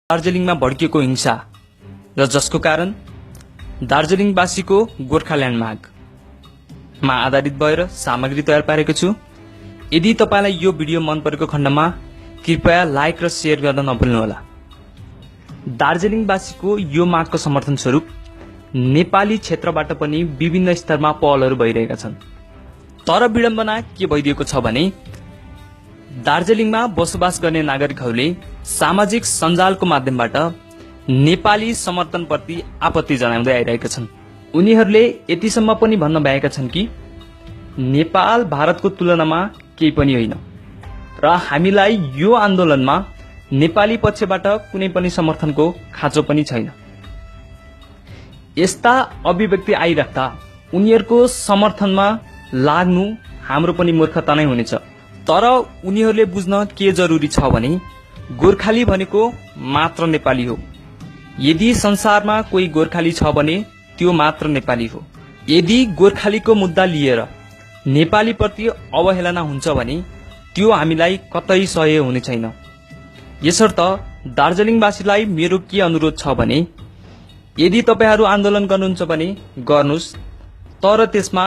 दार्जिलिङमा भड्किएको हिंसा र जसको कारण दार्जिलिङवासीको गोर्खाल्यान्ड मागमा आधारित भएर सामग्री तयार पारेको छु। यदि तपाईलाई यो भिडियो मन परेको खण्डमा कृपया लाइक र शेयर गर्न नभुल्नुहोला। दार्जिलिङवासीको यो मागको समर्थन स्वरूप नेपाली क्षेत्रबाट पनि विभिन्न स्तरमा पहलहरू भइरहेका छन्। तर विडम्बना के भइदिएको छ भने दार्जिलिङमा बसोबास गर्ने नागरिकहरूले सामाजिक सञ्जालको माध्यमबाट नेपाली समर्थनप्रति आपत्ति जनाउँदै आइरहेका छन्। उनीहरूले यतिसम्म पनि भन्न भएका छन् कि नेपाल भारतको तुलनामा केही पनि होइन र हामीलाई यो आन्दोलनमा नेपाली पक्षबाट कुनै पनि समर्थनको खाँचो पनि छैन। यस्ता अभिव्यक्ति आइराख्दा उनीहरूको समर्थनमा लाग्नु हाम्रो पनि मूर्खता नै हुनेछ। तर उनीहरूले बुझ्न के जरुरी छ भने गोर्खाली भनेको मात्र नेपाली हो। यदि संसारमा कोही गोर्खाली छ भने त्यो मात्र नेपाली हो। यदि गोर्खालीको मुद्दा लिएर नेपाली प्रति अवहेलना हुन्छ भने त्यो हामीलाई कतै सह्य हुने छैन। यसर्थ दार्जिलिङवासीलाई मेरो के अनुरोध छ भने यदि तपाईहरू आन्दोलन गर्नुहुन्छ भने गर्नुस्, तर त्यसमा